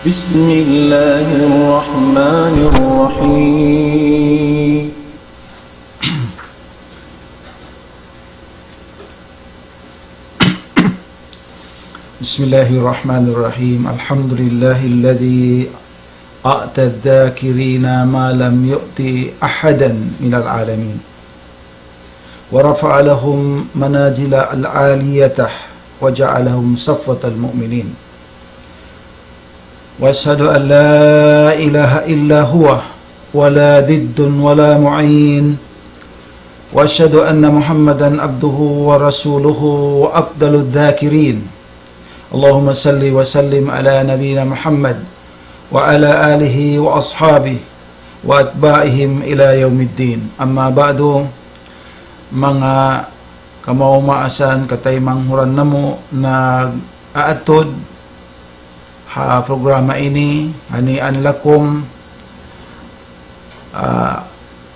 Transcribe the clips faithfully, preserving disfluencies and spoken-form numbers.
بسم الله الرحمن الرحيم. بسم الله الرحمن الرحيم. الحمد لله الذي أعطى الذاكرين ما لم يؤت أحدا من العالمين، ورفع لهم منازل العالية، وجعلهم صفوة المؤمنين. وأشهد أن لا إله إلا هو، ولا ضد ولا معين. وأشهد أن محمدا عبده ورسوله وأفضل الذاكرين. اللهم صل وسلم على نبينا محمد وعلى آله وأصحابه وأتباعهم إلى يوم الدين. أما بعد, manga kamaas-maasan, kataymanghuran namu' nag-aatud ha programa ini, هنيئا لكم, ah,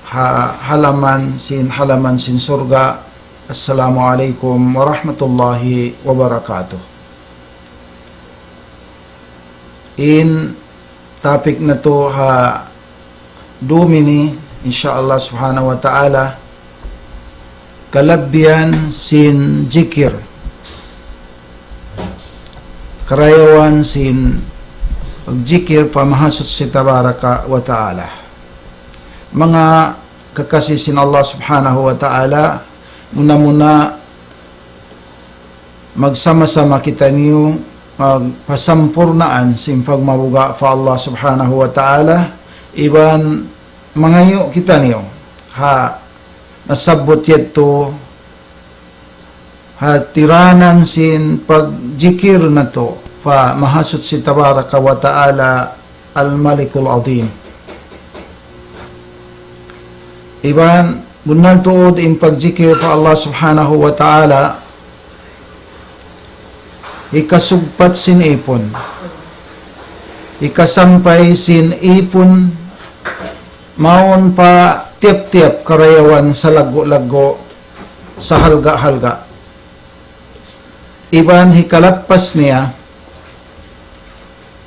ha halaman sin, halaman sin surga'. Assalamu alaykum warahmatullahi wabarakatuh. In topic natu' ha dum ini, in sha Allah subhanahu wa ta'ala, kalabbihan sin jikir, karayawan sin jikir pa Mahasuchi Tabaraka wa Ta'ala. Manga kakasi sin Allah subhanahu wa ta'ala, muna-muna magsama-sama kitaniyu magpasampurnaan sin pagmabuga' pa Allah subhanahu wa ta'ala, iban mangayu' kitaniyu ha nasabbut yadtu ha tiranan sin pagjikir natu' pa Mahasuchi Tabaraka wa Ta'ala, Al-Malikul Azim. Iban bunnal tuud in pagjikir pa Allah subhanahu wa ta'ala, hikasugpat sin ipun, hikasampay sin ipun, mawn pa tiyap-tiyap karayawan salaggu'-laggu', sahalga'-halga'. Iban hikalappas niya,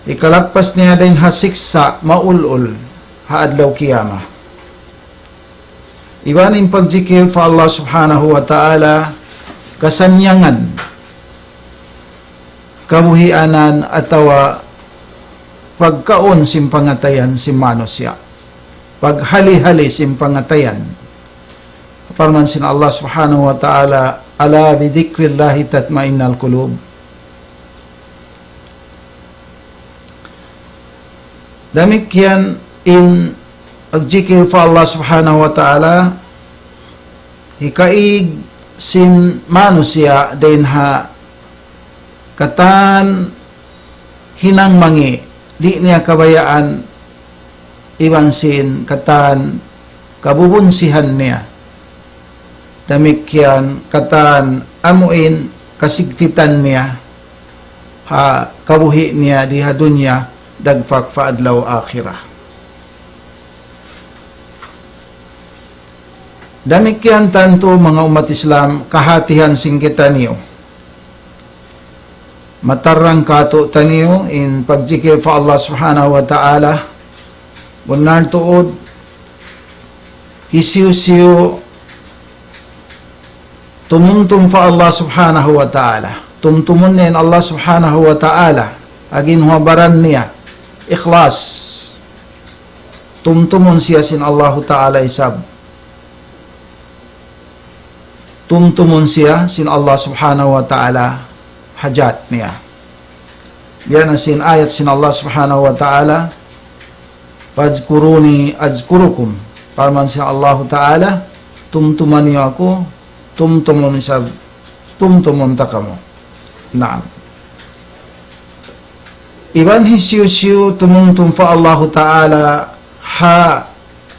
hikalappas niya dayn ha siksa' maulul ha adlaw qiyamah. Iban in pagjikir pa Allah subhanahu wa ta'ala, kasannyangan, kabuhianan atawa pagkaun sin pangatayan sin manusiya', paghali-hali sin pangatayan. Parman sin Allah subhanahu wa ta'ala, ألا بذكر الله تطمئن القلوب. Damikkiyan in pagjikir pa Allah subhanahu wa ta'ala, hikaig sin manusiya' dayn ha katan hinang mangi', di' niya kabayaan, iban sin katan kabubunsihan niya. Damikkiyan katan amuin kasigpitan niya ha kabuhi' niya di ha dunya, dagpak pa adlaw akhirat. Damikkiyan tantu, manga ummat Islam, kahatihan sin kitaniyu. Matarrang kātu'niyu in pagjikir pa Allah subhanahu wa ta'ala. Bunnal tuud, hisiyu-siyu tumumtum pa Allah subhanahu wa ta'ala, tumtumun niya in Allah subhanahu wa ta'ala, aginhuwa baran niya, ikhlas. Tumtumun siya sin Allahu ta'ala isab. Tumtumun siya sin Allah subhanahu wa ta'ala hajat niya. Biya' na sin ayat sin Allah subhanahu wa ta'ala, فاذكروني أذكركم. Parman sin Allahu ta'ala, tumtuma niyu aku, tumtumun isab, tumtumun ta kamu. Naam. Iban hisiyu-siyu tumumtum pa Allahu ta'ala ha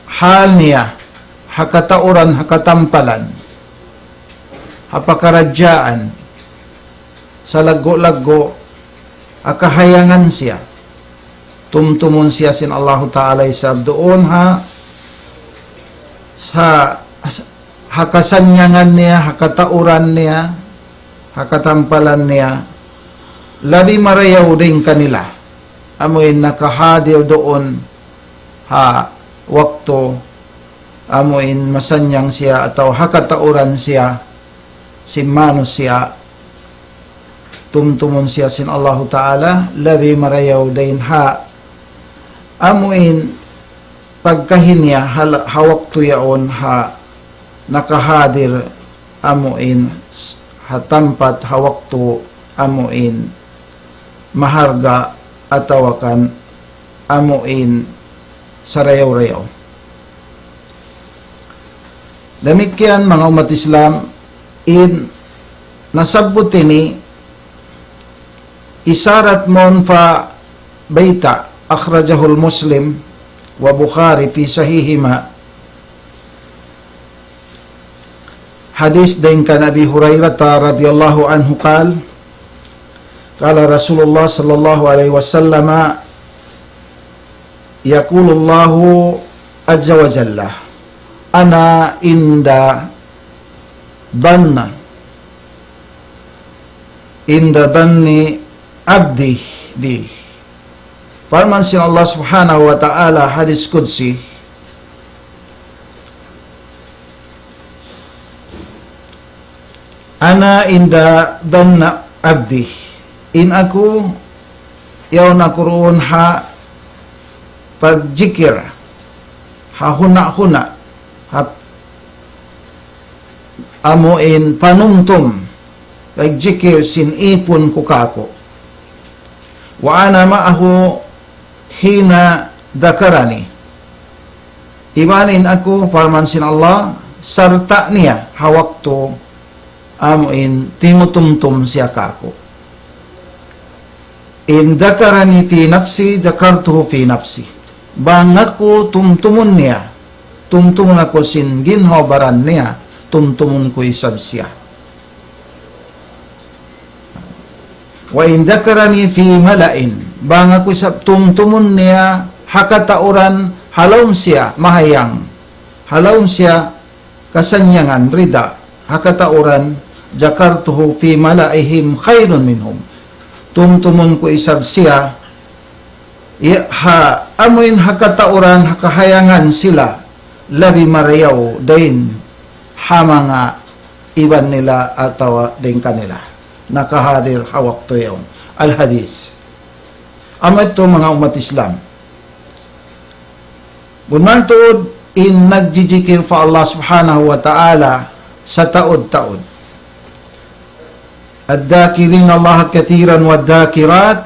hal niya, ha katauran, ha katampalan, ha pakaradjaan, salaggu'-laggu' ha kahayangan siya. Tumtumun siya sin Allahu ta'ala isab duun ha, ha, ha kasannyangan niya, ha katauran niya, ha katampalan niya, labi marayaw dayn kanila. amuin nakahadir duun ha waktu amuin masannyang siya atawa ha katauran siya sin manusiya', tumtumun siya sin Allahu Ta'ala, labi marayaw dayn ha amuin pagkahi niya ha, ha waktu yaun ha nakahadir amuin s-, ha tampat ha waktu amuin maharga atawa kan amuin sarayaw-rayaw. Damikkiyan manga ummat Islam, in nasabbut ini isarat mawn pa bayta', akhrajahul Muslim wa Bukhari fi sahihima. Hadis dayn kan Abi Hurairah radhiyallahu anhu qal, qala Rasulullah sallallahu alaihi wasallam, yaqulullahu azza wa jalla, ana inda dhanna, inda dhanni abdi bi. Parman sin Allah Subhanahu wa Ta'ala, hadis qudsi, ana inda dhanna abdi. In aku, yaun aku duun ha pagjikir, ha huna-huna, ha amuin panumtum, pagjikir sin ipun ku kāku'. Wa ana ma'ahu hina dhakarani. Iban in aku, parman sin Allah, sarta' niya ha waktu amuin timutumtum siya kāku'. In dhakarani fi nafsi, dhakartuhu fi nafsi. Bang aku tumtumun niya, tumtumun aku sin ginhawa-baran niya, tumtumun ku isab siya. Wa in dhakarani fi mala'in, bang aku isab tumtumun niya ha katauran ha lawm siya mahayang, ha lawm siya kasannyangan, rida, ha katauran, dhakartuhu fi mala'ihim khairun minhum. Tumtumun ku isab siya, ya, ha, amuin ha katauran, ha kahayangan sila, labi marayaw dayn ha manga iban nila atawa dayn kanila nakahadir ha waktu yaun. Al-hadis. Amu yadtu manga ummat Islam. Bunnal tuud in nagjijikir pa Allah Subhanahu wa Ta'ala sataud-taud. الذاكرين الله كثيرا والذاكرات,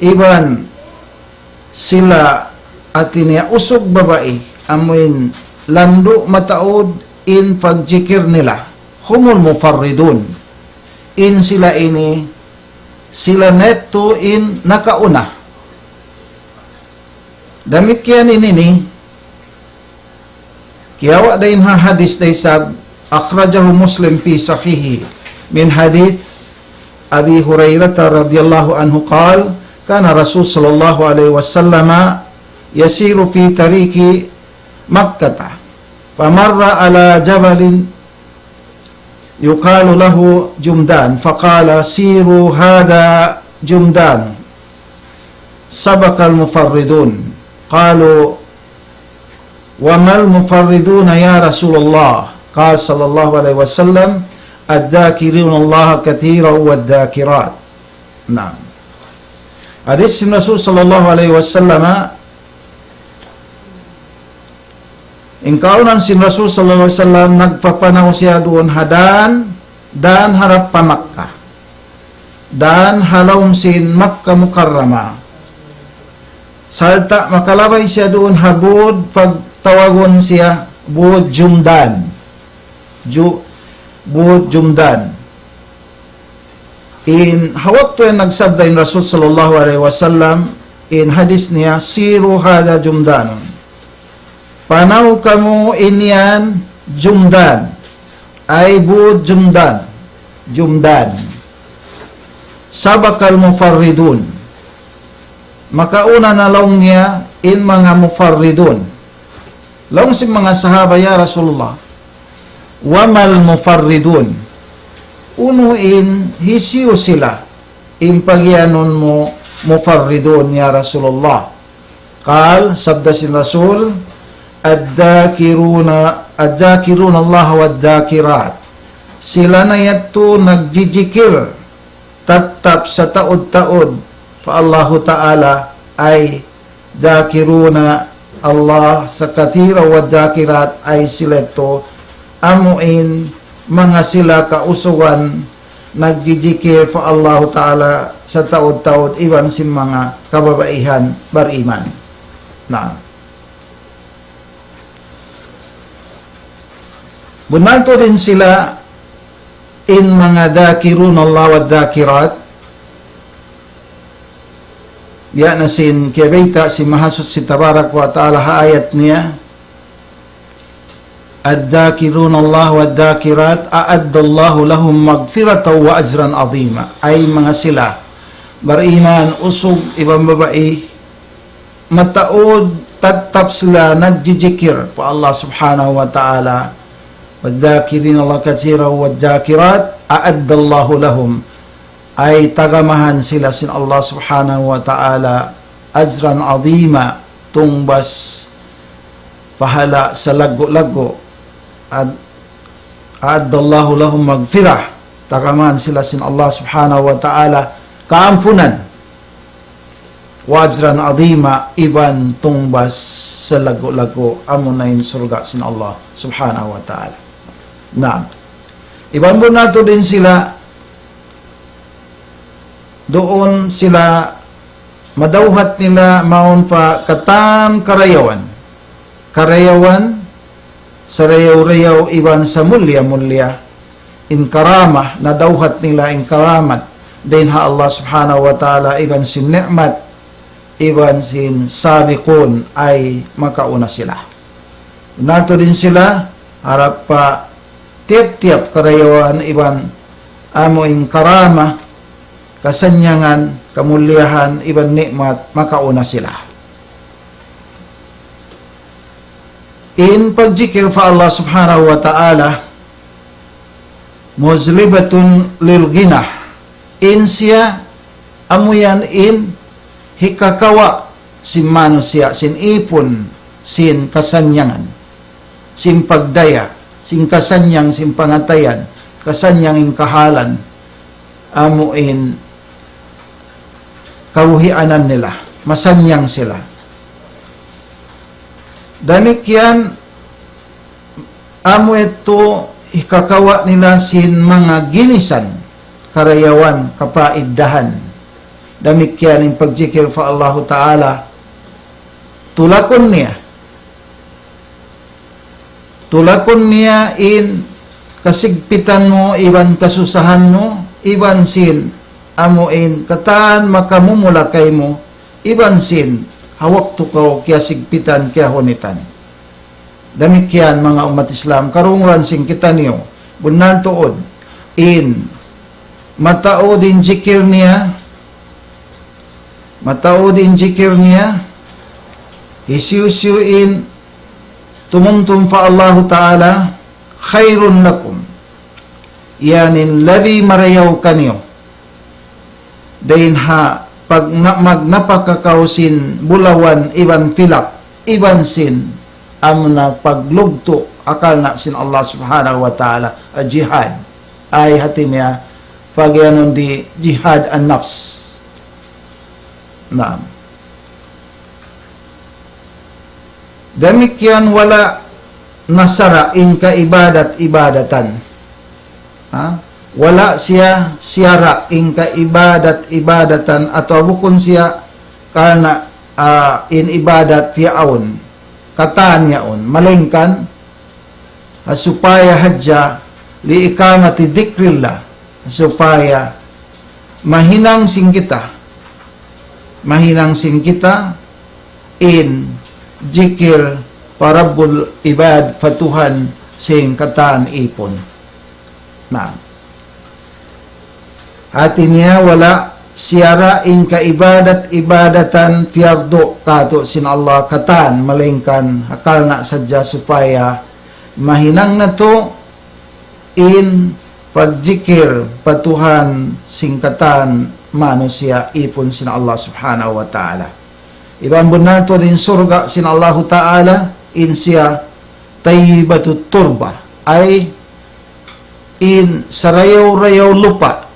iban sila hati niya usug babai, amuin landu' mataud in pagjikir nila. هم المفردون. In sila ini, sila na yadtu in nakauna. Damikkiyan ini ini, kiyawa' dayn ha hadis da isab, أخرجه مسلم في صحيحه من حديث أبي هريرة رضي الله عنه قال كان رسول صلى الله عليه وسلم يسير في طريق مكة فمر على جبل يقال له جمدان فقال سيروا هذا جمدان سبق المفردون قالوا وما المفردون يا رسول الله قال صلى الله عليه وسلم الذاكرون الله كثيرا والذاكرات. Naam. Hadis sin Rasul sallallahu alaihi wasallam, in kaunahan sin Rasul sallallahu alaihi wasallam nagpapanaw siya duun ha dan, dan harap pa Makkah. Dan ha lawm sin Makkah Mukarramah. Sarta' makalabay siya duun ha būd pagtawagun siya būd Jumdan. Ju-, būd Jumdan. In ha waktu yan nagsabda in Rasul sallallahu alaihi wasallam, in hadis niya, سيروا هذا جمدان. Panaw kamu in yan Jumdan. Ay būd Jumdan. Jumdan. سبق المفردون. Makauna na laung niya in manga mufarridun. Laung sin manga sahaba, "Ya Rasulullah, وما المفردون?" Unu in hisiyu sila in pagiyanun mu مفردون يا رسول الله؟ قال, sabda sin Rasul, الذاكرون، الذاكرون الله والذاكرات. Sila na yadtu nagjijikir tattap sataud-taud pa Allahu Ta'ala, ay ذاكرون الله كثيرا والذاكرات, ay sila yadtu amu in manga sila kausugan nagjijikir pa Allahu Ta'ala sataud-taud iban sin manga kababaihan bariman. Na. Bunnal tuud in sila in manga ذاكرون الله والذاكرات, biya' na sin kiyabayta' sin Mahasuchi Tabarak wa Ta'ala ha ayat niya, الذاكرون الله والذاكرات أعد الله لهم مغفرة وأجرا عظيما. Ay manga sila bariman, usug iban babai, mataud tattap sila nagjijikir pa Allah Subhanahu wa Ta'ala. والذاكرين الله كثيرا والذاكرات أعد الله لهم, ay tagamahan sila sin Allah Subhanahu wa Ta'ala أجرا عظيما, tungbas pahala' salaggu'-laggu'. Ad-, أعد الله لهم مغفرة, tagamahan sila sin Allah Subhanahu wa Ta'ala kaampunan. وأجرا عظيما, iban tungbas salaggu'-laggu', amuna in surga' sin Allah Subhanahu wa Ta'ala. Na, iban bunnal tuud in sila, duun sila madawhat nila mawn pa katan karayawan. Karayawan sarayaw-rayaw iban samulliya-mulliya. In karamah, nadawhat nila in karamat dayn ha Allah Subhanahu wa Ta'ala, iban sin ni'mat, iban sin sabiqun, ay makauna sila. Natu' din sila, harap pa tiyap-tiyap karayawan iban amu in karamah, kasannyangan, kamulliyahan, iban ni'mat, makauna sila. In pagjikil pa Allah Subhanahu wa Ta'ala, مجلبة للغنى. In siya, amu yan in hikakawa' sin manusiya', sin ipun, sin kasannyangan, sin pagdaya, sin kasannyang, sin pangatayan, kasannyang in kahalan, amu in kabuhianan nila, masannyang sila. Damikkiyan, amu yadtu hikakawa' nila sin manga ginisan, karayawan, kapaiddahan. Damikkiyan in pagjikil pa Allahu Ta'ala, tulakun niya. Tulakun niya in kasigpitan mu, iban kasusahan mu, iban sin amu in katan makamumula kaymu, iban sin ha waktu kaw kiyasigpitan, kiyahunitan. Damikkiyan manga ummat Islam, karungugan sin kitaniyu, bunnal tuud in mataud in jikil niya, mataud in jikil niya, hisiyu-siyu in tumumtum pa Allahu Ta'ala, خير لكم. Yan in labi marayaw kaniyu. Dayn ha pag-, na-, magnapaka kaw sin bulawan iban pilak, iban sin amuna paglugtu' ha karna' sin Allah Subhanahu wa Ta'ala, ah, jihad. Ay hati niya, pagiyanun di jihad an-nafs. Naam. Damikkiyan wala' nasara' in kaibadat-ibadatan. Ha? Wala' siya siyara' in kaibadat-ibadatan atawa bukun siya karna', ah, in ibadat piyaun, katan yaun, malaingkan ha supaya hadja لإقامة ذكر الله, supaya mahinang sin kita, mahinang sin kita in jikil pa Rabbul Ibad, pa Tuhan sin katan ipun. Na. Hati niya wala' siyara' in kaibadat-ibadatan piyardu katu' sin Allah katan, malaingkan ha karna' sadja supaya mahinang natu' in pagjikil pa Tuhan sin katan manusiya' ipun sin Allah Subhanahu wa Ta'ala. Iban bunnal tuud in surga' sin Allahu Ta'ala, in siya tayyibatut turba, ay in sarayaw-rayaw lupa',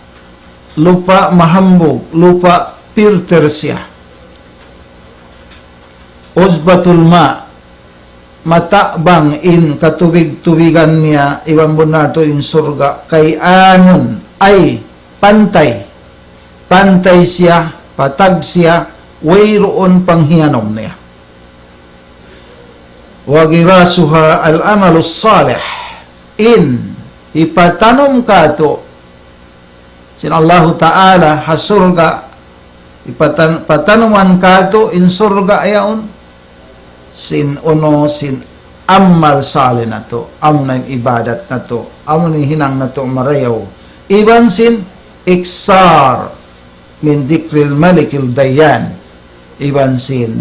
lupa' mahambug, lupa' pirter siya. Uzbatul ma', matabang in katubig-tubigan niya, iban bunnal tuud in surga', kay anun, ay pantay, pantay siya, patag siya, wayruun panghiyanum niya. Wa ghirasuha al-amalus salih, in hipatanum kātu' sin Allahu Ta'ala ha surga', hipatan-, patanuman kātu' in surga' yaun sin unu, sin amal salih natu', amuna in ibadat natu', amuna in hinang natu' marayaw, iban sin iksar min dhikril malikid dayyan, iban sin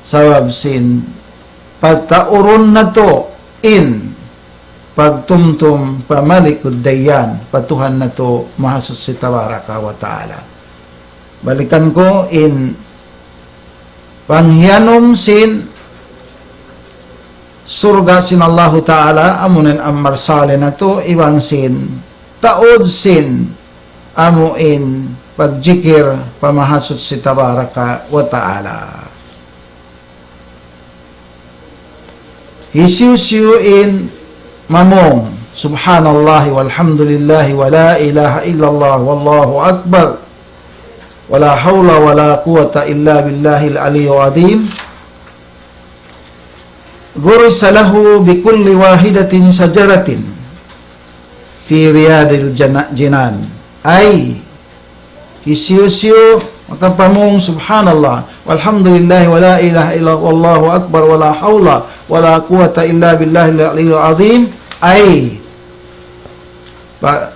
sabab sin pataurun natu' in pagtumtum pa Malikud Dayyan, pa Tuhan natu' Mahasuchi Tabaraka wa Ta'ala. Balikan ku, in panghiyanum sin surga' sin Allahu Ta'ala, amuna in amal salih natu', iban sin taud sin amu in pagjikir pa Mahasuchi Tabaraka wa Ta'ala. Hisiyu-siyu in mamung, Subhanallah walhamdulillah wa la ilaha illallah wallahu akbar, wa la hawla wa la quwwata illa billahil aliyyil azim. غرس له بكل واحدة شجرة في رياض الجنا-، الجنان. Ay, hisiyu-siyu makapamung Subhanallah, walhamdulillah, wa la ilaha illallah, wallahu akbar, wa la hawla, wa la quwwata illa billahil aliyyil azim. Ay, pa-,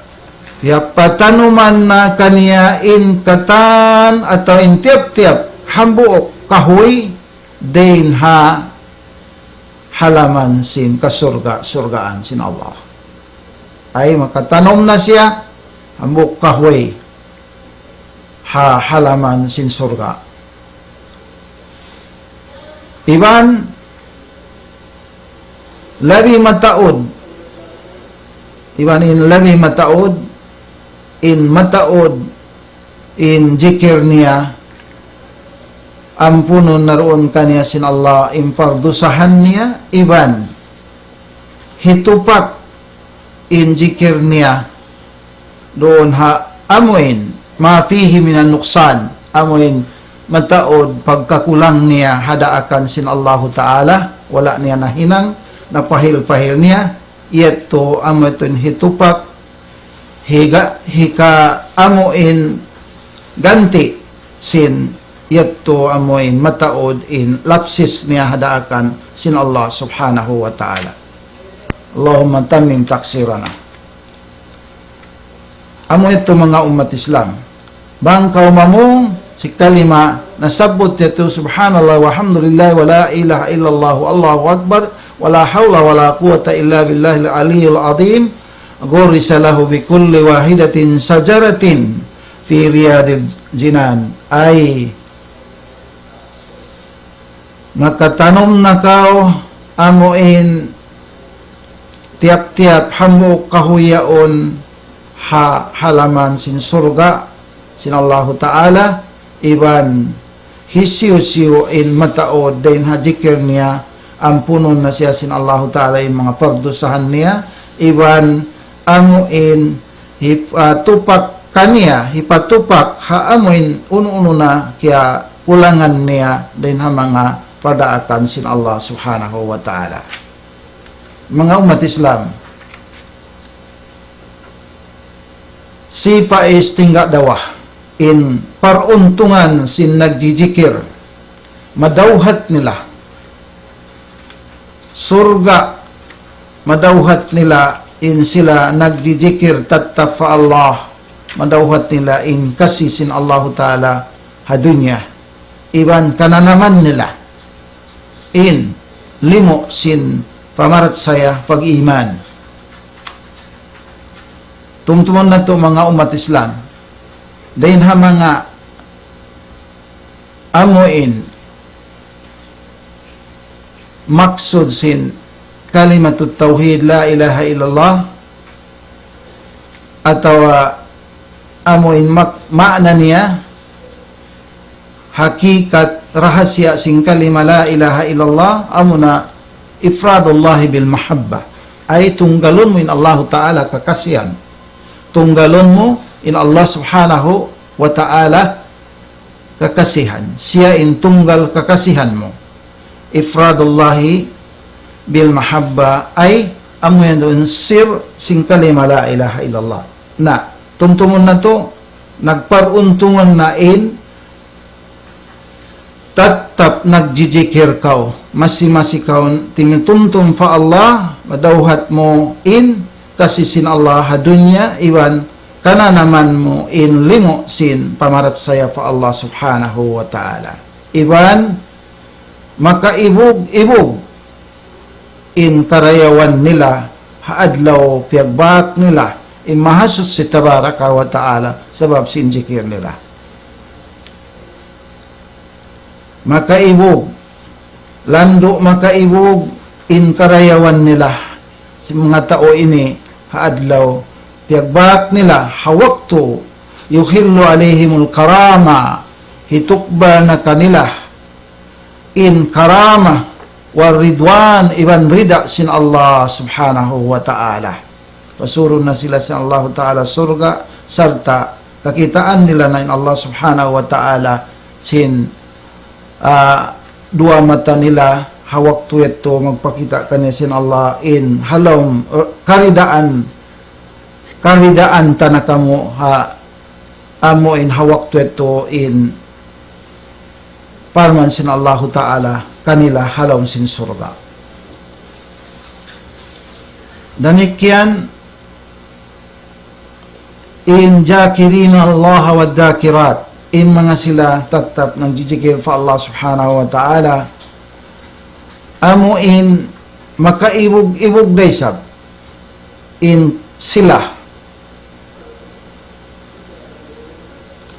piyapatanuman na kaniya in katan atawa in tiyap-tiyap hambuuk kahuy, dayn ha halaman sin kasurga-surgaan sin Allah. Ay makatanum na siya hambuuk kahuy ha halaman sin surga'. Iban labi mataud, iban in labi mataud, in mataud in jikir niya, ampunun na duun kaniya sin Allah in pardusahan niya, iban hitupak in jikir niya duun ha amuin ma fihi minan nuqsan, amuin mataud pagkakulang niya ha daakan sin Allahu Ta'ala, wala' niya nahinang, napahil-pahil niya, yadtu amu yadtu in hitupak, higa-, hika amu in ganti' sin yadtu amu in mataud in lapsis niya ha daakan sin Allah Subhanahu wa Ta'ala. Allahumma tammim taqsirana. Amu yadtu manga ummat Islam. Bang kaw mamung, sin kalima nasabbut yadtu, Subhanallah, walhamdulillah, wa la ilaha illallah, wallahu akbar, wa la hawla wa la quwwata illa billahil aliyyil azim, غرس له بكل واحدة شجرة في رياض الجنان. Ay, makatanum na kaw amu in tiyap-tiyap hambuuk kahuy yaun ha halaman sin surga' sin Allahu Ta'ala, iban hisiyu-siyu in mataud dayn ha jikir niya, ampunun na siya sin Allahu Ta'ala in manga pardusahan niya, iban amu in hip-, ah, tupak kaniya, hipatupak ha amu in unu-unu na kiyakulangan niya dayn ha manga padaakan sin Allah Subhanahu wa Ta'ala. Manga ummat Islam, sifa is tingga' dawa in paruntungan sin nagjijikir, madawhat nila surga', madawhat nila in sila nagjijikir tattap pa Allah, madawhat nila in kasi sin Allahu Ta'ala ha dunya, iban kananaman nila in limu' sin pamarachaya pag-iman. Tumtumun natu' manga ummat Islam. dayn ha manga amuin maksud sin kalimatut tawhid, la ilaha illallah, atawa amuin mak-, maana niya, hakikat, rahasiya sin kalima la ilaha illallah, amuna ifradullahi bil mahabbah. Ay tunggalun mu in Allahu Ta'ala kakasihan. Tunggalun mu in Allah Subhanahu wa Ta'ala kakasihan. Siya in tunggal kakasihan mu. Ifradullahi bil mahabbah, ay amu yan duun sir sin kalima la ilaha illallah. Na, tumtumun natu', nagparuntungan na in tattap nagjijikir kaw, masi-masi kaw timutumtum pa Allah, madawhat mu in kasi sin Allah ha dunya, iban kananaman mu in limu sin pamarachaya pa Allah Subhanahu wa Ta'ala. Iban makaibug-ibug in karayawan nila ha adlaw piyagbak nila in Mahasuchi Tabaraka wa Ta'ala sabab sin jikir nila. Makaibug, landu' makaibug in karayawan nila sin manga tau ini ha adlaw piyagbak nila ha waktu yuhillu alayhimul karama, hitukbal na kanila in karama, wa ridwan, iban rida sin Allah Subhanahu wa Ta'ala. Pasurun na sila sin Allah Ta'ala surga', sarta' kakitaan nila na in Allah Subhanahu wa Ta'ala sin, ah, duwa mata nila ha waktu yadtu magpakita' kaniya sin Allah in ha lawm, eh, karidaan, karidaan ta na kamu ha amu in ha waktu yadtu in parman sin Allahu Ta'ala kanila ha lawm sin surga'. Damikkiyan in ذاكرين الله والذاكرات, in manga sila tattap nagjijikir pa Allah Subhanahu wa Ta'ala, amu in makaibug-ibug da isab in sila.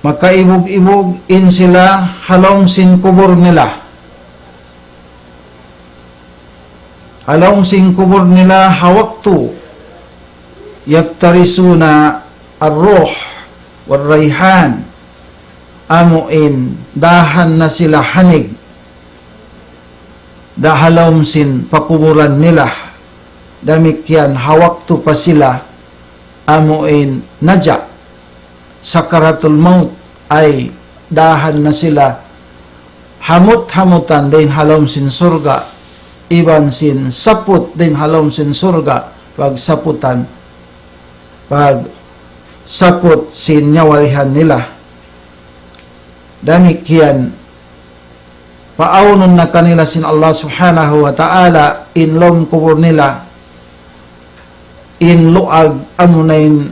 Makaibug-ibug in sila ha lawm sin kubul nila. Ha lawm sin kubul nila ha waktu يفترشون الروح والريحان, amu in dahan na sila hanig da ha lawm sin pakubulan nila. Damikkiyan ha waktu pa sila amu in naja' sakaratul maut, ay dahan na sila hamut-hamutan dayn ha lawm sin surga', iban sin saput dayn ha lawm sin surga', pagsaputan, pagsaput sin nyawalihan nila. Damikkiyan paawnun na kanila sin Allah Subhanahu wa Ta'ala in lawm kubul nila, in luag amuna in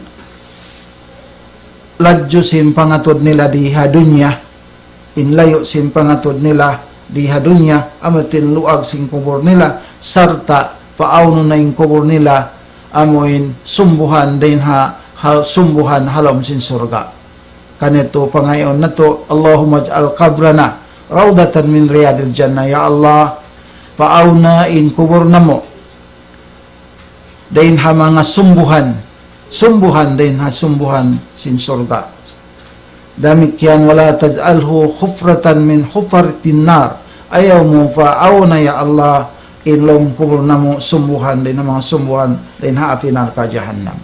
ladju sin pangatud nila di ha dunya, in layu' sin pangatud nila di ha dunya, amu in luag sin kubul nila, sarta' paawnun na in kubul nila, amu in sumbuhan dayn ha, ha sumbuhan ha lawm sin surga'. Karna' yadtu pangayuun natu', اللهم اجعل قبرنا روضة من رياض الجنة. Ya Allah, paawna in kubul namu' dayn ha manga sumbuhan, sumbuhan dayn ha sumbuhan sin surga'. Damikkiyan, ولا تجعله حفرة من حفر النار. Ayaw mu paawna, ya Allah, in lawm kubul namu' sumbuhan dayn ha manga sumbuhan dayn ha api narka' jahannam.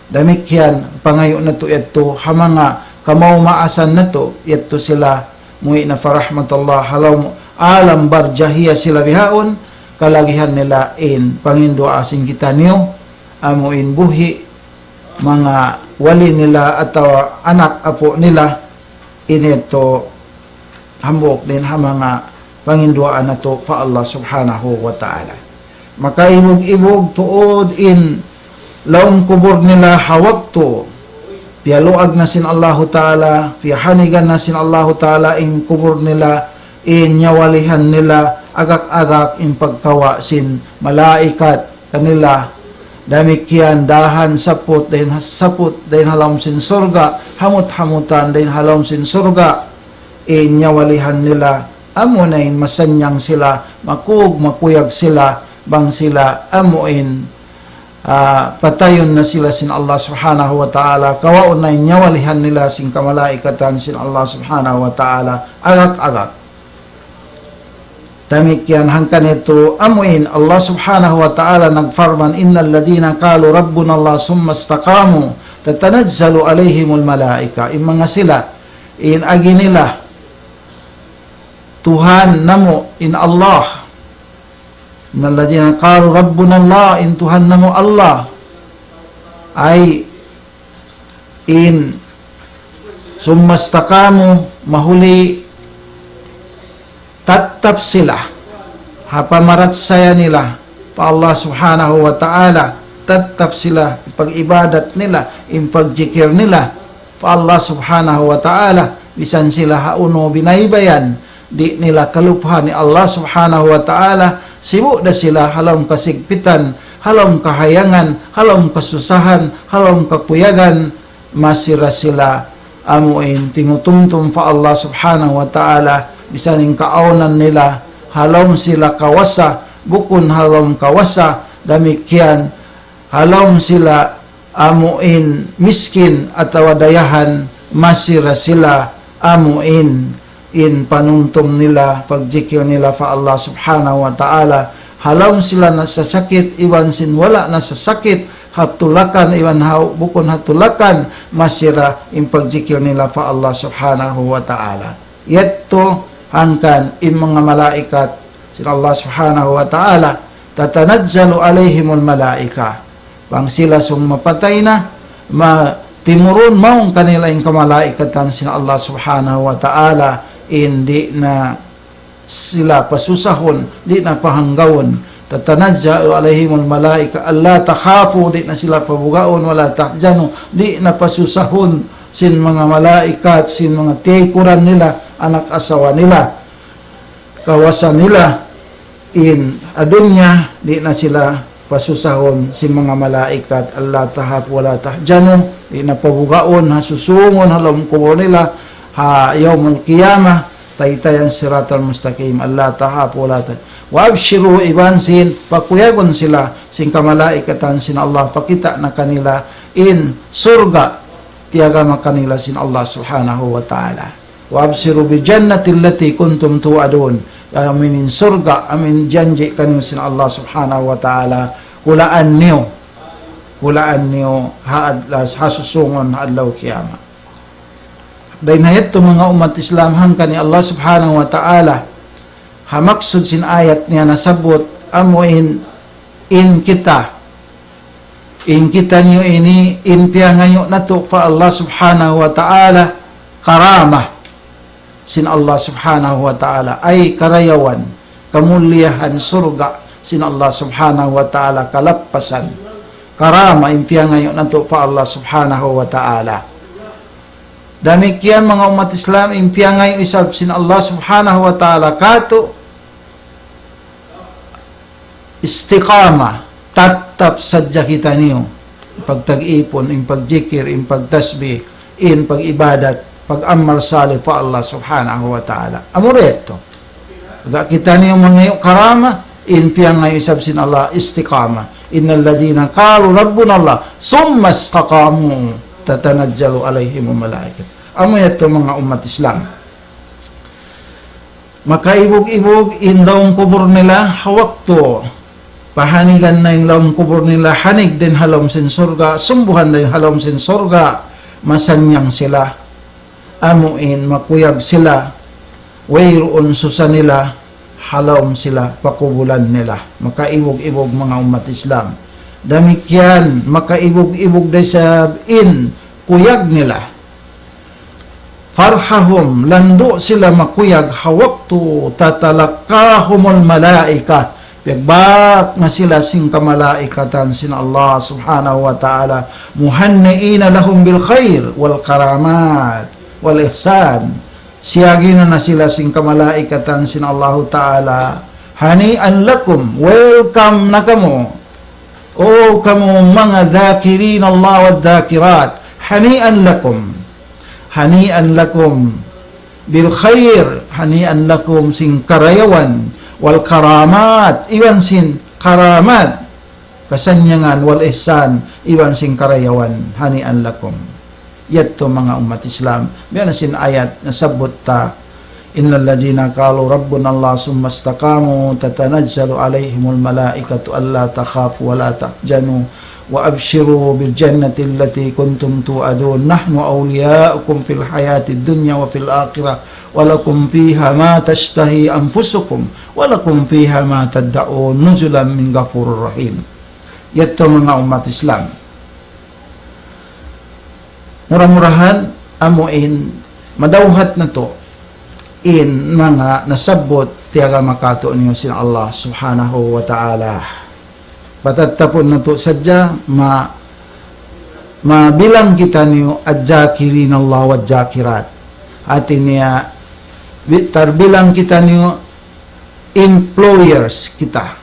Damikkiyan, pangayu' natu' yadtu, ha manga kamaas-maasan natu', yadtu sila muwi' na pa rahmatullah, ha lawm alam barzakhiyah sila bihaun, kalagihan nila in panginduwaa sin kitaniyu, amu in buhi', manga wali nila atawa anak apu' nila, ini yadtu hambuuk dayn ha manga panginduwaa natu' pa Allah Subhanahu wa Ta'ala. Makaibug-ibug tuud in lawm kubul nila ha waktu piyaluag na sin Allahu Ta'ala, piyahanigan na sin Allahu Ta'ala in kubul nila, in nyawalihan nila, agak-agak in pagkawa' sin malaikat kanila, Damikkiyan dahan saput dayn ha-, saput dayn ha lawm sin surga', hamut-hamutan dayn ha lawm sin surga', in nyawalihan nila, amuna in masannyang sila, makug-, makuyag sila, bang sila amuin, ah, patayun na sila sin Allah Subhanahu wa Ta'ala, kawaun na in nyawalihan nila sin kamalaikatan sin Allah Subhanahu wa Ta'ala, agak-agak. Damikkiyan hangkan itu, amuin Allah Subhanahu wa Ta'ala nagparman, إن الذين قالوا ربنا الله ثم استقاموا تتنزل عليهم الملائكة. In manga sila, in agi nila, Tuhan namu' in Allah. إن الذين قالوا ربنا الله, in Tuhan namu' Allah. Ay, in ثم استقاموا, mahuli tattap sila ha pamarachaya nila pa Allah Subhanahu wa Ta'ala, tattap sila in pag-ibadat nila, in pagjikil nila pa Allah Subhanahu wa Ta'ala, misan sila ha unu binaybayan, di' nila kaluphan in Allah Subhanahu wa Ta'ala, sibu' da sila ha lawm kasigpitan, ha lawm kahayangan, ha lawm kasusahan, ha lawm kakuyagan, masi ra sila amuin timutumtum pa Allah Subhanahu wa Ta'ala, misan in kaawnan nila, ha lawm sila kawasa, bukun ha lawm kawasa, damikkiyan, ha lawm sila amuin miskin atawa dayahan, masi ra sila amuin in panumtum nila, pagjikil nila pa Allah Subhanahu wa Ta'ala. Ha lawm sila nasasakit, iban sin wala' nasasakit, ha tulakan, iban ha bukun ha tulakan, masi ra in pagjikil nila pa Allah Subhanahu wa Ta'ala. Yadtu hangkan in manga malaikat sin Allah Subhanahu wa Ta'ala, تتنزل عليهم الملائكة. Bang sila sung mapatay na, ma-, timurun mawn kanila in kamalaikatan sin Allah Subhanahu wa Ta'ala, in di' na sila pasusahun, di' na pahanggawun. تتنزل عليهم الملائكة ألا تخافوا, di' na sila pabugaun, ولا تحزنوا, di' na pasusahun sin manga malaikat, sin manga tiyaykuran nila, anak asawa nila, kawasa nila, in ha dunya, di' na sila pasusahun sin manga malaikat, ألا تخافوا ولا تحزنوا, di' na pabugaun ha susungun ha lawm kubul nila, ha yawmul qiyamah, taytayan siratal mustaqim, ألا تخافوا ولا تحزنوا. وأبشروا, iban sin, pakuyagun sila, sin kamalaikatan sin Allah, pakita' na kanila, in surga', tiyagama kanila sin Allah Subhanahu wa Ta'ala. وأبشروا بالجنة التي كنتم توعدون. Amuin surga', amuin janji' kaniyu sin Allah Subhanahu wa Ta'ala, hulaan niyu, hulaan niyu ha adlas, ha susungun ha adlaw kiyamat. Dayn ha yadtu manga ummat Islam hangkan in Allah Subhanahu wa Ta'ala, ha maksud sin ayat niya nasabbut, amuin in kita, in kitaniyu ini, in piyangayu' natu' pa Allah Subhanahu wa Ta'ala, karamah sin Allah Subhanahu wa Ta'ala, ay karayawan, kamuliyahan, surga' sin Allah Subhanahu wa Ta'ala, kalappasan. Karamah in piyangayu' natu' pa Allah Subhanahu wa Ta'ala. Damikkiyan manga ummat Islam, in piyangayu' isab sin Allah Subhanahu wa Ta'ala katu', istiqamah, tattap sadja kitaniyu, in pagtag-ipun, in pagjikil, in pagtasbih, in pag-ibadat, pag-amal salih pa Allah Subhanahu wa Ta'ala. Amura yadtu. Pagka kitaniyu mangayu' karamah, in piyangayu' isab sin Allah, istiqamah. إن الذين قالوا ربنا الله ثم استقاموا تتنزل عليهم الملائكة. Amu yadtu manga ummat Islam. Makaibug-ibug in lawm kubul nila ha waktu pahanigan na in lawm kubul nila, hanig dayn ha lawm sin surga', sumbuhan dayn ha lawm sin surga', masannyang sila. Amuin makuyag sila, wayruun susa nila, ha lawm sila, pa kubulan nila. Makaibug-ibug manga ummat Islam. Damikkiyan, makaibug-ibug da isab in kuyag nila. فرحهم, landu' sila makuyag ha waktu تتلقاهم الملائكة. Piyagbak na sila sin kamalaikatan sin Allah Subhanahu wa Ta'ala. مهنئين لهم بالخير والكرامات والإحسان. Siyagi na na sila sin kamalaikatan sin Allahu Ta'ala. هنيئا لكم, welcome na kamu. O kamu manga dhakirin Allah wa dhakirat, hani'an lakum. Hani'an lakum bil khair, hani'an lakum sin karayawan, wal karamat, iban sin karamat, kasannyangan, wal ihsan, iban sin karayawan, hani'an lakum. Yadtu manga ummat Islam, biya' na sin ayat nasabbut ta, إن الذين قالوا ربنا الله ثم استقاموا تتنزل عليهم الملائكة ألا تخافوا ولا تحزنوا وأبشروا بالجنة التي كنتم توعدون نحن أولياؤكم في الحياة الدنيا وفي الآخرة ولكم فيها ما تشتهي أنفسكم ولكم فيها ما تدعون نزلا من غفور رحيم. Yadtu manga ummat Islam. Mura-murahan, amu in madawhat natu' in manga nasabbut ti agama katu' niyu sin Allah Subhanahu wa Ta'ala. Patattapun natu' sadja ma-, mabilang kitaniyu adh-dhakirin Allah wa dhakirat. Hati niya, bi-, tarbilang kitaniyu employers kita.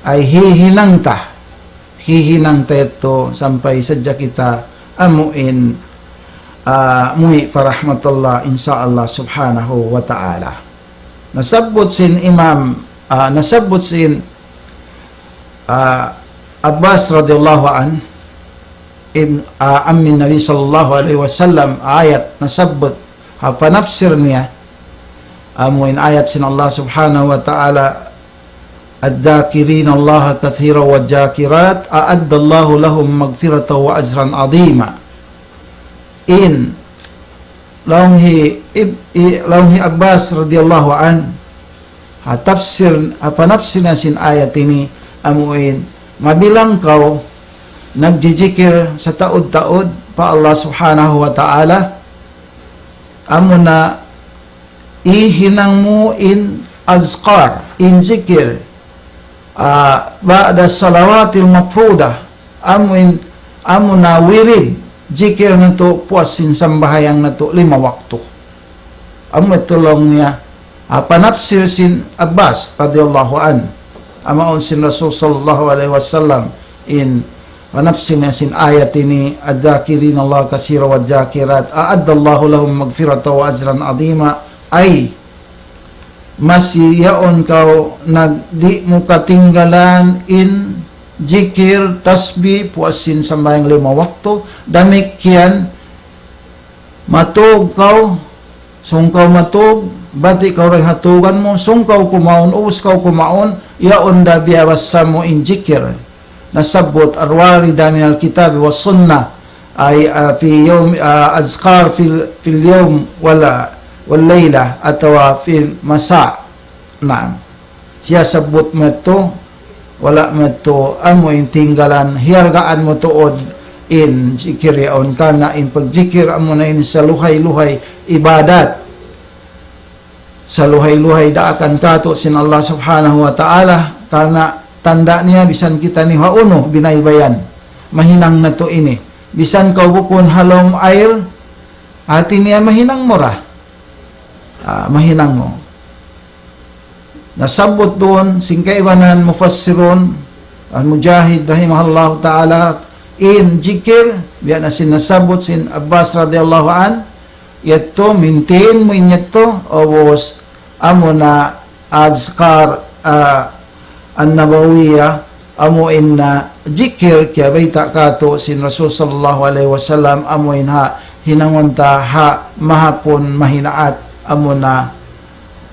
Ay hihinang ta. Hihinang ta yadtu sampay sadja kita amu in, ah, muwi' pa rahmatullah, insya Allah Subhanahu wa Ta'ala. Nasabbut sin Imam, ah, nasabbut sin, ah, Abbas radiyallahu an, in, ah, ammi Nabi sallallahu alayhi wasallam, ayat nasabbut, ha panafsir niya, amu in ayat sin Allah Subhanahu wa Ta'ala, الذاكرين الله كثيرا والذاكرات أعد الله لهم مغفرة وأجرا عظيما. In, laung hi, ib-, i-, laung hi Abbas radiyallahu an, ha tafsir, ha panafsir niya sin ayat ini, amu in, mabilang kaw, nagjijikir sataud-taud pa Allah Subhanahu wa Ta'ala, amuna hihinang mu in azkar, in zikir, ah, ba'da salawatil mafrudah, amu in, amuna wirid, zikir natu' puas sin sambahayang natu' lima waktu. Amu yadtu laung niya, ah, panafsir sin Abbas radiyallahu an. Amu in sin Rasul sallallahu alayhi wasallam in panafsir niya sin ayat ini, الذاكرين الله كثيرا والذاكرات أعد الله لهم مغفرة وأجرا عظيما. Ay, masi yaun kaw nag-, di' mu katinggalan in zikir, tasbih, puas sin sambahayang lima waktu, damikkiyan matug kaw, sung kaw matug, bati' kaw dayn ha tugan mu, sung kaw kumaun, ubus kaw kumaun, yaun da biyabassa mu in zikir. Nasabbut الواردة من الكتاب والسنة, ay, ah, في يوم, ah, أذكار في ال-, في اليوم ولا، والليلة, atawa في المساء. Naam. Siyasabbut mu yadtu, wala' mu yadtu amu in tinggalan, hiyargaan mu tuud in zikir yaun, karna' in pagzikir amuna in saluhay-luhay ibadat. Saluhay-luhay daakan katu' sin Allah Subhanahu wa Ta'ala, karna' tanda' niya bisan kitaniyu ha unu binaybayan. Mahinang natu' ini. Bisan kaw bukun ha lawm air, hati niya mahinang mu ra. Ah, mahinang mu. Nasabbut duun sin kaibanan mufassirun, Al-Mujahid rahimahullahu ta'ala, in zikir, biya' na sin nasabbut sin Abbas radiyallahu an, yadtu, maintain mu in yadtu, ubus, amuna azkar, ah, an-nabawiyah, amu in, ah, zikir kiyabayta' katu' sin Rasul sallallahu alayhi wasallam, amu in ha hinangun ta ha mahapun mahinaat, amuna,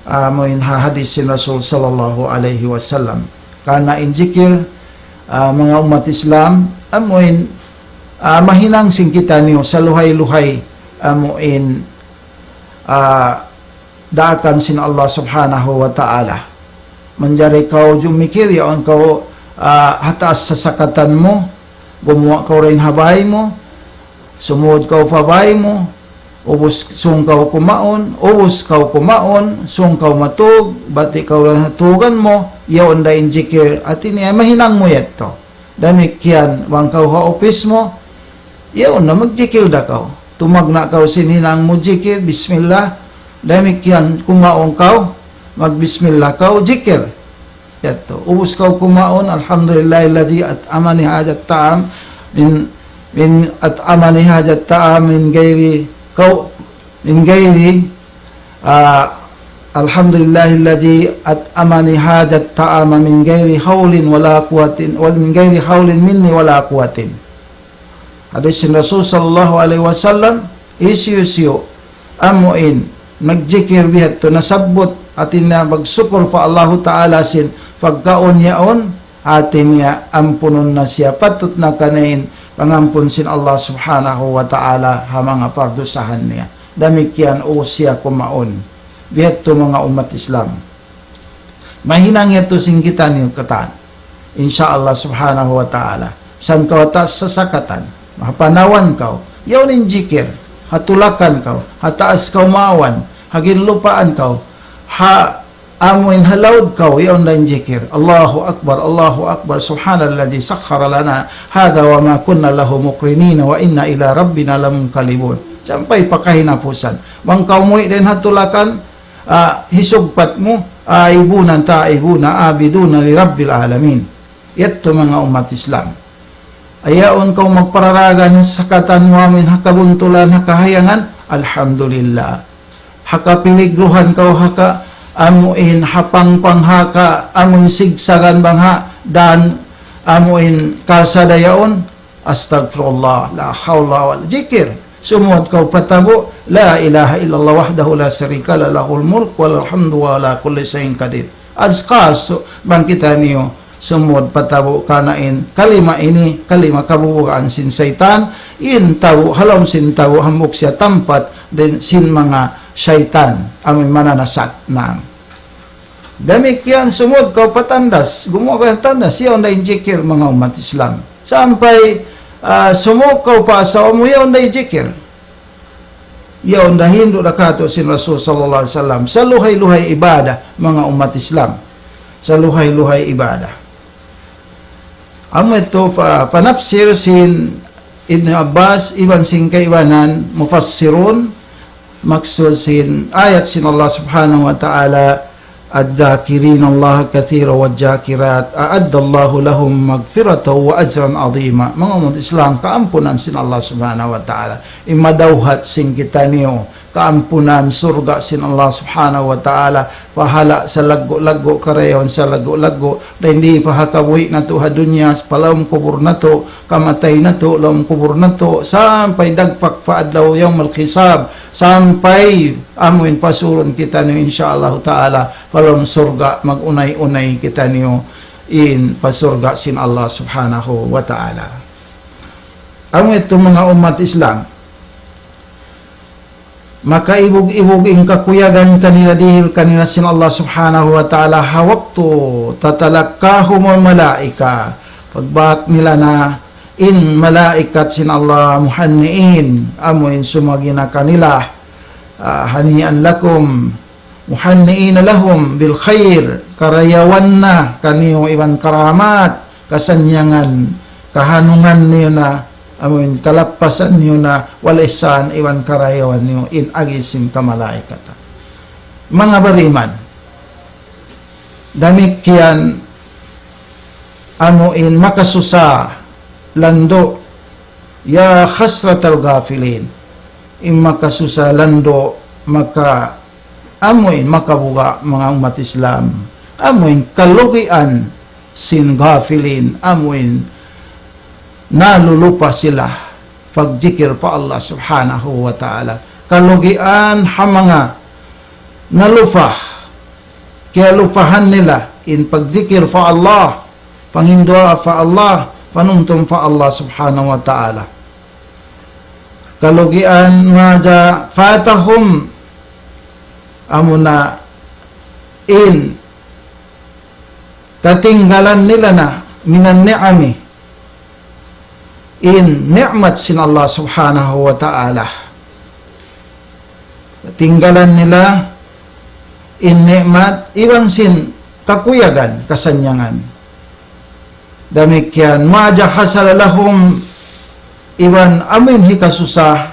ah, amu in ha hadis sin Rasul sallallahu alayhi wasallam. Karna' in zikir, ah, manga ummat Islam, amu in, ah, mahinang sin kitaniyu saluhay-luhay, amu in, ah, daakan sin Allah Subhanahu wa Ta'ala. Manjari kaw jumikir, yaun kaw, ah, ha taas sasakatan mu, gumuwa' kaw dayn ha bāy mu, sumūd kaw pa bāy mu, ubus sung kaw kumaun, ubus kaw kumaun, sung kaw matug, bati' kaw dayn ha tugan mu, yaun da in zikir, hati niya mahinang mu yadtu. Damikkiyan, bang kaw ha upis mu, yaun na magjikil da kaw. Tumagna' kaw sin hinang mu jikil, bismillah. Damikkiyan, kumaun kaw, magbismillah kaw, jikil. Yadtu. Ubus kaw kumaun, الحمد لله الذي أطعمني هذا الطعام من، من أطعمني هذا الطعام من غير كو-، من غير, ah, الحمد لله الذي أطعمني هذا الطعام من غير حول ولا قوة، ومن غير حول مني ولا قوة. Hadis sin Rasul sallallahu alayhi wasallam, hisiyu-siyu amuin magjikir bihadtu, nasabbut, hati niya magsukul pa Allahu Ta'ala sin pagkaun yaun, hati niya ampunun na siya, patut na kaniya in pangampun sin Allah Subhanahu wa Ta'ala ha manga pardusahan niya. Damikkiyan usiya kumaun. Bihadtu manga ummat Islam. Mahinang yadtu sin kitaniyu katan. Insya Allah Subhanahu wa Ta'ala. Misan kaw ha taas sasakatan, ha panawan kaw, yaun in jikir, ha tulakan kaw, ha taas kaw maawan, ha ginlupaan kaw, ha amuin ha laud kaw, yaun da in jikir. الله أكبر، الله أكبر، سبحان الذي سخر لنا هذا وما كنا له مقرنين وإنا إلى ربنا لمنقلبون. Sampay pa kahinapusan. Bang kaw muwi' dayn ha tulakan, ah, hisugpat mu, آيبون تائبون عابدون لرب العالمين. Yadtu manga ummat Islam. Ayaun kaw magpararagan ha sakatan mu amuin ha kabuntulan, ha kahayangan, alhamdulillah. Ha kapiligruhan kaw, ha ka-, amuin, ha pangpang, ha ka-, amuin sigsagan bang ha, dan, amuin kalsada yaun, أستغفر الله، لا حول ولا، jikir. Sumud kaw patabu', لا إله إلا الله وحده لا شريك له، له الملك وله الحمد وهو على كل شيء قدير. Azkar, su-, bang kitaniyu sumud patabu' karna' in kalima ini, kalima kabubugaan sin saytan, in tabu', ha lawm sin tabu', hambuuk siya tampat dayn sin manga saytan, amuin mananasat, naam. Damikkiyan sumud kaw pa tandas, gumuwa' kaw tandas, yaun da in jikir manga ummat Islam. Sampay, ah, sumud kaw pa asawa mu, yaun da in jikir. Yaun da hindu' da katu' sin Rasul sallallahu alayhi wasallam. Saluhay-luhay ibadah, manga ummat Islam. Saluhay-luhay ibadah. Amu yadtu pa, panafsir sin Ibnu Abbas, iban sin kaibanan mufassirun, maksud sin ayat sin Allah Subhanahu wa Ta'ala, الذاكرين الله كثيرا والذاكرات أعد الله لهم مغفرة وأجرا عظيما. Manga ummat Islam, kaampunan sin Allah Subhanahu wa Ta'ala. In madawhat sin kitaniyu, kaampunan, surga' sin Allah Subhanahu wa Ta'ala, pahala' salaggu'-laggu', karayawan salaggu'-laggu', dayn di pa ha kabuhi' natu' ha dunya, pa lawm kubul natu', kamatay natu', lawm kubul natu', sampay dagpak pa adlaw yawmal hisab, sampay amuin pasurun kitaniyu, insya Allah Ta'ala, pa lawm surga', mag-unay-unay kitaniyu in pa surga' sin Allah Subhanahu wa Ta'ala. Amu yadtu manga ummat Islam. Makaibug-ibug in kakuyagan kanila dihil kanila sin Allah Subhanahu wa Ta'ala ha waktu تتلقاهم الملائكة. Pagbak nila na in malaikat sin Allah muhanniin, amuin sumagi na kanila, ah, هنيئا لكم، مهنئين لهم بالخير, karayawan na kaniyu iban karamat, kasannyangan, kahanungan niyu na, amuin kalappasan niyu na, والإحسان, iban karayawan niyu in agi sin kamalaikatan. Manga bariman, damikkiyan amuin makasusa landu', يا حسرة الغافلين, in makasusa landu', maka amuin makabuga' manga ummat Islam, amuin kalugian sin ghafilin, amuin nalulupa sila pagjikir pa Allah Subhanahu wa Ta'ala. Kalugian ha manga nalupa, kiyalupahan nila in pagjikir pa Allah, panginduwaa pa Allah, panumtum pa Allah Subhanahu wa Ta'ala. Kalugian ماذا فاتهم, amuna in katinggalan nila na من النعم, in ni'mat sin Allah Subhanahu wa Ta'ala. Katinggalan nila in ni'mat iban sin kakuyagan, kasannyangan. Damikkiyan, ماذا حصل لهم, iban amuin hikasusa,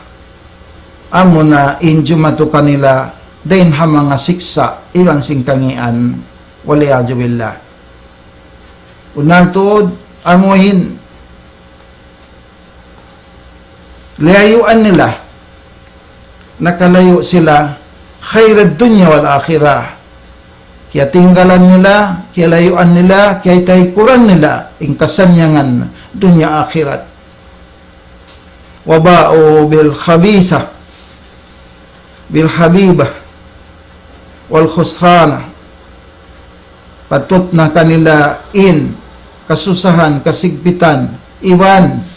amuna in jumatu kanila dayn ha manga siksa' iban sin kangīan, والعياذ بالله. Bunnal tuud, amuin liyayuan nila, nakalayu' sila, خير الدنيا والآخرة. Kiyatinggalan nila, kiyalayuan nila, kiyataykuran nila in kasannyangan dunya akhirat. وباءوا بالخبيثة بالخبيبة والخسران. Patut na kanila in kasusahan, kasigpitan, iban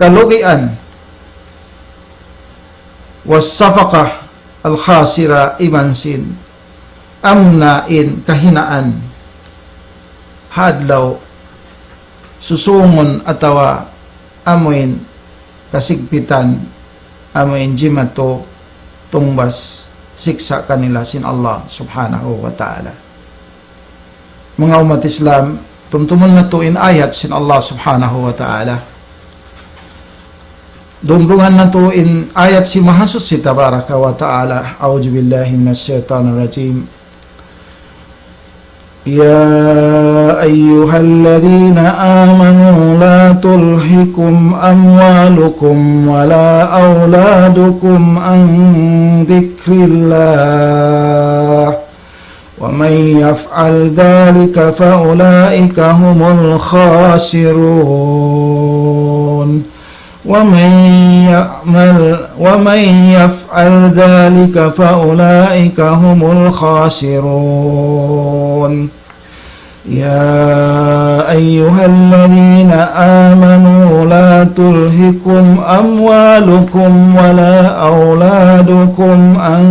kalugian. والصفقة الخاسرة, iban sin amuna in kahinaan ha adlaw susungun atawa amuin kasigpitan, amuin jimatu tungbas siksa' kanila sin Allah Subhanahu wa Ta'ala. Manga ummat Islam, tumtumun natu' in ayat sin Allah Subhanahu wa Ta'ala. Dumduman natu' in ayat sin Mahasuchi Tabaraka wa Ta'ala. أعوذ بالله من الشيطان الرجيم. يا أيها الذين آمنوا لا تلهكم أموالكم ولا أولادكم عن ذكر الله ومن يفعل ذلك فأولئك هم الخاسرون. ومن يعمل، ومن يفعل ذلك فأولئك هم الخاسرون. يا أيها الذين آمنوا لا تلهكم أموالكم ولا أولادكم عن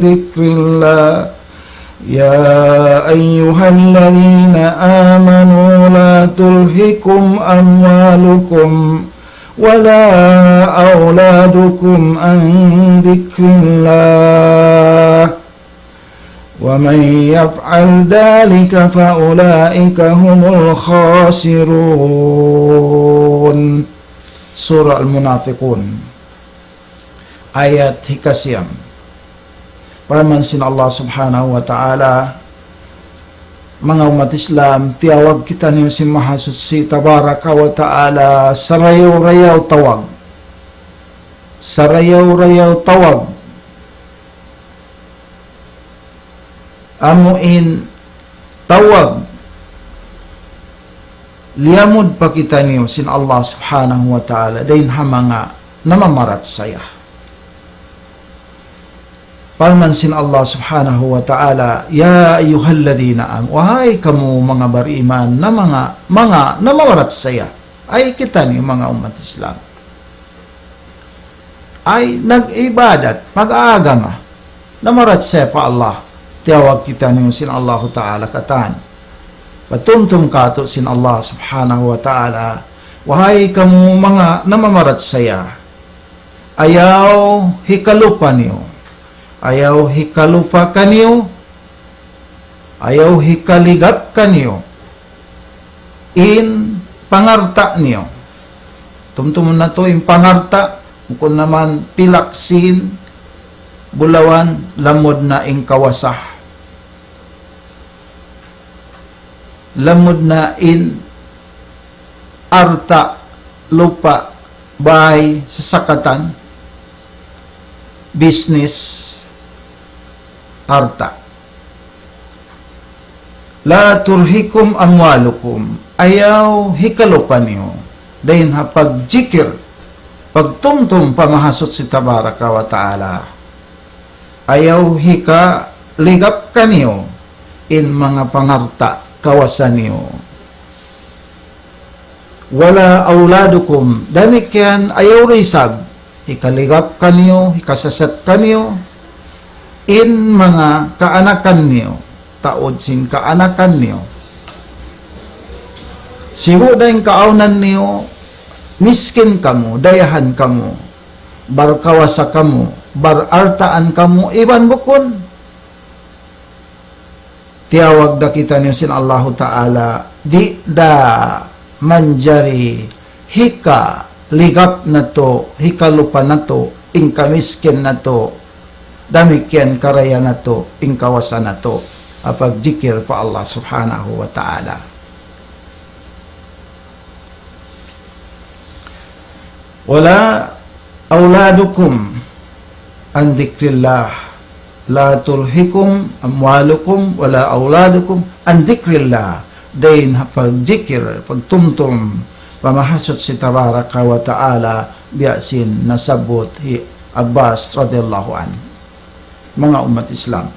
ذكر الله. يا أيها الذين آمنوا لا تلهكم أموالكم ولا أولادكم عن ذكر الله ومن يفعل ذلك فأولئك هم الخاسرون. Surah Al-Munafiqun. Ayat hikasiyam. Parman sin Allah Subhanahu wa Ta'ala, manga ummat Islam, tiyawag kitaniyu sin Mahasuchi Tabaraka wa Ta'ala, sarayaw-rayaw tawag. Sarayaw-rayaw tawag. Amuin tawag liyamud pa kitaniyu sin Allah Subhanahu wa Ta'ala, dayn ha manga namamarachaya. Parman sin Allah Subhanahu wa Ta'ala, يا أيها الذين آمنوا, wahai kamu manga bariman, na manga, manga namamarachaya, ay kitaniyu manga ummat Islam. Ay nag-ibadat, mag-aagama, namarachaya pa Allah, tiyawag kitaniyu sin Allahu Ta'ala katan. Patumtum katu' sin Allah Subhanahu wa Ta'ala, wahai kamu manga namamarachaya, ayaw hikalupa niyu, ayaw hikalupa kaniyu, ayaw hikaligap kaniyu in pangalta' niyu. Tumtumun natu' in pangalta', bukun na man pilak sin bulawan, lamud na in kawasa, lamud na in alta', lupa', bāy, sasakatan, business, alta'. لا تلهكم أموالكم, ayaw hikalupa niyu dayn ha pagjikil, pagtumtum pa Mahasuchi Tabaraka wa Ta'ala. Ayaw hikaligap kaniyu in manga pangalta' kawasa niyu. ولا أولادكم, damikkiyan ayaw da isab hikaligap kaniyu, hikasasat kaniyu in manga kaanakan niyu, taud sin kaanakan niyu. Sibu' da in kaawnan niyu, miskin kamu, dayahan kamu, barkawasa kamu, baraltaan kamu, iban bukun. Tiyawag da kitaniyu sin Allahu Ta'ala, di' da manjari hikaligap natu', hikalupa natu', in kamiskin natu', damikkiyan karaya natu', in kawasa natu', ha pagjikil pa Allah Subhanahu wa Ta'ala. ولا أولادكم عن ذكر الله لا تلهكم أموالكم ولا أولادكم عن ذكر الله. Dayn ha pagjikir, pagtumtum pa Mahasuchi Tabaraka wa Ta'ala, biya' sin nasabbut hi Abbas radiyallahu anhu. Manga ummat Islam.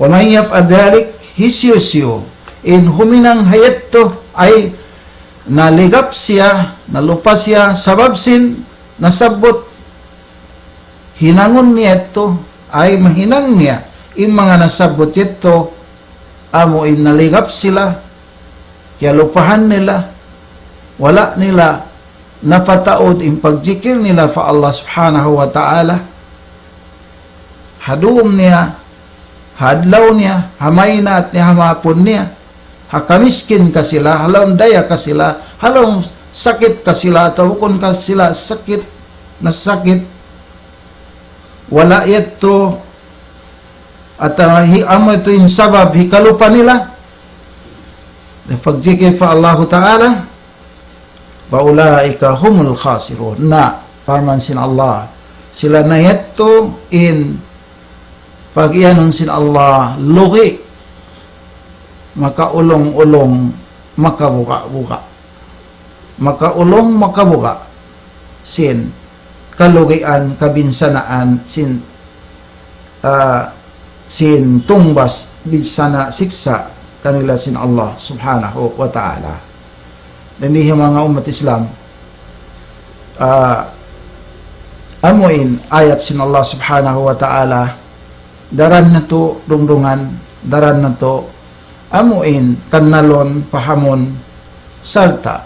ومن يفعل ذلك, hisiyu-siyu in huminang ha yadtu, ay naligap siya, nalupa siya, sabab sin nasabbut hinangun niya yadtu, ay mahinang niya in manga nasabbut yadtu, amu in naligap sila, kiyalupahan nila, wala' nila napataud in pagjikir nila pa Allah Subhanahu wa Ta'ala. Ha dum niya, ha adlaw niya, ha maynaat niya, ha mahapun niya, ha kamiskin ka sila, ha lawm daya ka sila, ha lawm sakit ka sila, atawa bukun ka sila sakit, nasakit, wala' yadtu, atawa hi-, amu yadtu in sabab hikalupa nila in pagjikir pa Allahu Ta'ala, فأولئك هم الخاسرون. Na, parman sin Allah, sila na yadtu in pag-iyanun sin Allah, lugi', makaulung-ulung, makabuga'-buga'. Makaulung, makabuga' sin kalugian, kabinsanaan, sin, ah, sin tungbas, binsana', siksa' kanila sin Allah Subhanahu wa Ta'ala. Dayn di, manga ummat Islam, ah, amu in ayat sin Allah Subhanahu wa Ta'ala, daran natu' dungdungan, daran natu' amu in kannalun, pahamun, sarta'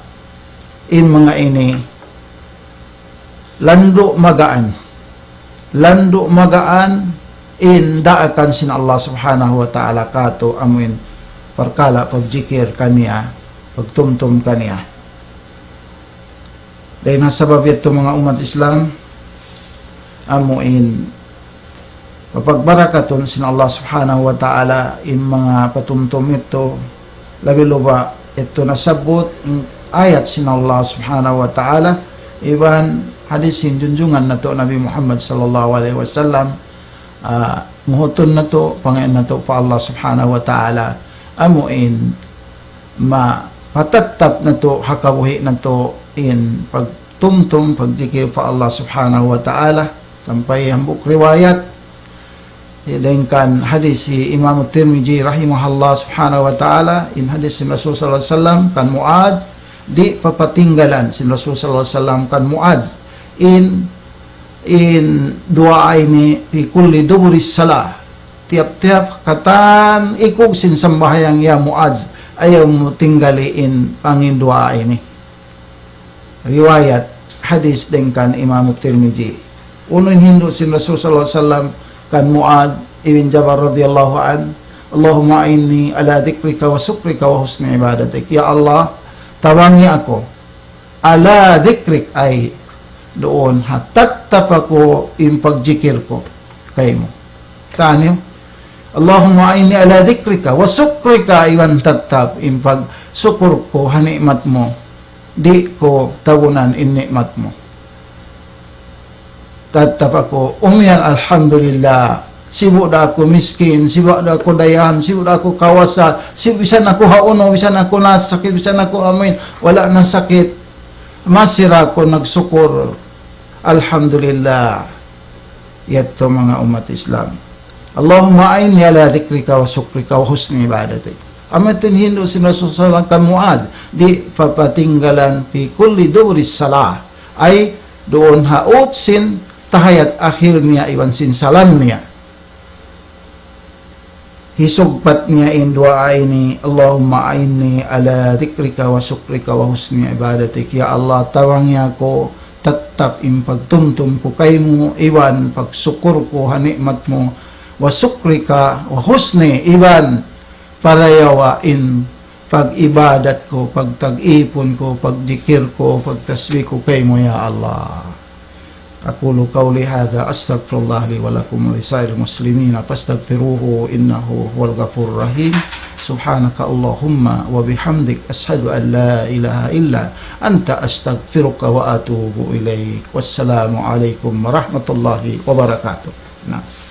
in manga ini landu' magaan. Landu' magaan in daakan sin Allah Subhanahu wa Ta'ala kātu', amu in parkala' pagjikir kaniya, pagtumtum kaniya. Dayn ha sabab yadtu, manga ummat Islam, amu in papagbarakatun sin Allah Subhanahu wa Ta'ala in manga patumtum yadtu, labi-labi yadtu nasabbut in ayat sin Allah Subhanahu wa Ta'ala, iban hadis sin junjungan natu' Nabi Muhammad sallallahu alayhi wasallam, ah, muhutun natu', pangayu' natu' pa Allah Subhanahu wa Ta'ala, amu in mapatattap natu', ha kabuhi' natu', in pagtumtum, pagjikir pa Allah Subhanahu wa Ta'ala, sampay hambuuk riwayat, dayn kan hadis hi Imam Tirmidhi rahimahullah Subhanahu wa Ta'ala, in hadis sin Rasul sallallahu alayhi wasallam kan Muadh, di' papatinggalan sin Rasul sallallahu alayhi wasallam kan Muadh, in, in duwaa ini في كل دبر الصلاة. Tiyap-tiyap katan ikug sin sambahayang, ya Muadh, ayaw mu tinggali in pangin duwaa ini. Riwayat hadis dayn kan Imam Tirmidhi. Unu in hindu' sin Rasul sallallahu alayhi wasallam kan Muadh ibn Jabal radiyallahu anhu, اللهم أعني على ذكرك وشكرك وحسن عبادتك. Ya Allah, tabangi aku على ذكرك, ay duun ha tattap aku in pagjikir ku kaymu. Taniyu, اللهم أعني على ذكرك وشكرك, iban tattap in pagsukur ku ha ni'mat mu, di' ku tabunan in ni'mat mu. Tattap aku umiyan, alhamdulillah. Sibu' da aku miskin, sibu' da aku dayahan, sibu' da aku kawasa, sibu' bisan aku ha unu, bisan aku nasakit, bisan aku amuin wala' nasakit, masi da aku nagsukur. Alhamdulillah. Yadtu manga ummat Islam. اللهم أعني على ذكرك وشكرك وحسن عبادتك. Amu yadtu in hindu' sin Rasul sallallahu alayhi wasallam kan Muadh, di' papatinggalan في كل دبر الصلاة. Ay duun ha ut sin tahiyat akhir niya iban sin salam niya. Hisugpat niya in duwaa ini, اللهم أعني على ذكرك وشكرك وحسن عبادتك. Ya Allah, tabangi aku tattap in pagtumtum ku kaymu, iban pagsukur ku ha ni'mat mu, وشكرك وحسن, iban parayawa in pag-ibadat ku, pagtag-ipun ku, pagjikir ku, pagtasbih ku kaymu, ya Allah. أقول قولي هذا، أستغفر الله لي ولكم ولسائر المسلمين فاستغفروه إنه هو الغفور الرحيم. سبحانك اللهم وبحمدك، أشهد أن لا إله إلا أنت، أستغفرك وأتوب إليك. والسلام عليكم ورحمة الله وبركاته. Na.